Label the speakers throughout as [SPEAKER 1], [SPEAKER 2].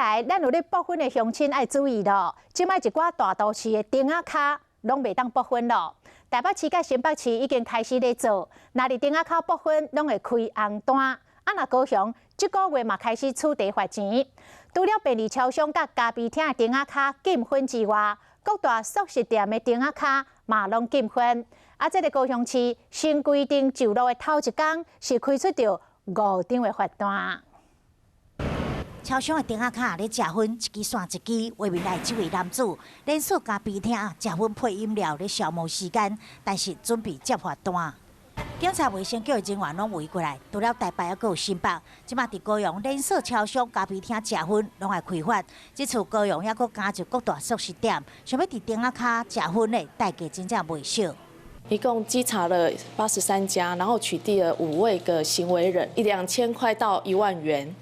[SPEAKER 1] 來，咱有咧搏粉的鄉親愛注意咯。這擺一寡大都市的亭仔跤攏袂當搏粉咯。台北市佮新北市已經開始咧做，若佇亭仔跤搏粉，攏會開紅單。啊，若高雄這個月嘛開始取締罰錢。除了便利超商佮咖啡廳的亭仔跤禁薰之外，各大速食店的亭仔跤嘛攏禁薰。啊，這个高雄市新規定上路的頭一工，是開出著五張的罰單。
[SPEAKER 2] 超商的亭仔跤咧食薰，一支線一支。畫面內這位男子連鎖咖啡廳食薰配飲料咧消磨時間，但是準備接罰單。警察、衛生局的人員攏圍過來，除了台北，猶閣有新北。這馬佇高雄連鎖超商咖啡廳食薰，攏愛開罰。這次高雄猶閣加入各大速食店，想欲佇亭仔跤食薰的代價真正袂少。
[SPEAKER 3] 一共稽查了83家，然後取締了5位個行為人，一兩千塊到1萬元，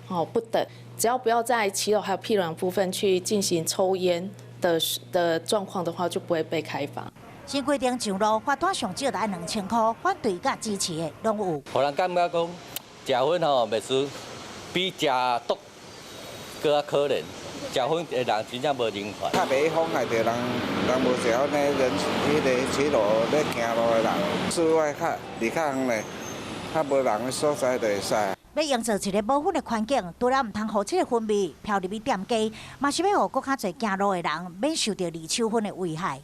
[SPEAKER 3] 哦不等，只要不要在騎樓還有僻壤部分去進行抽菸的狀況的話，就不會被開罰。
[SPEAKER 2] 新規定上路，罰單上少就愛2000箍，反對佮支持的攏有。
[SPEAKER 4] 予人感覺講，食薰吼，袂輸比食毒閣較可憐。食薰的人真正無人權。
[SPEAKER 5] 較袂妨礙著人，人無食薰的人，彼个騎樓咧行路的人，室外較離較遠咧，較無人的所在就會使。
[SPEAKER 2] 欲營造一个無薰的環境，除了毋通予這个薰味飄入去店家，嘛是欲予閣較濟行路的人免受著二手薰的危害。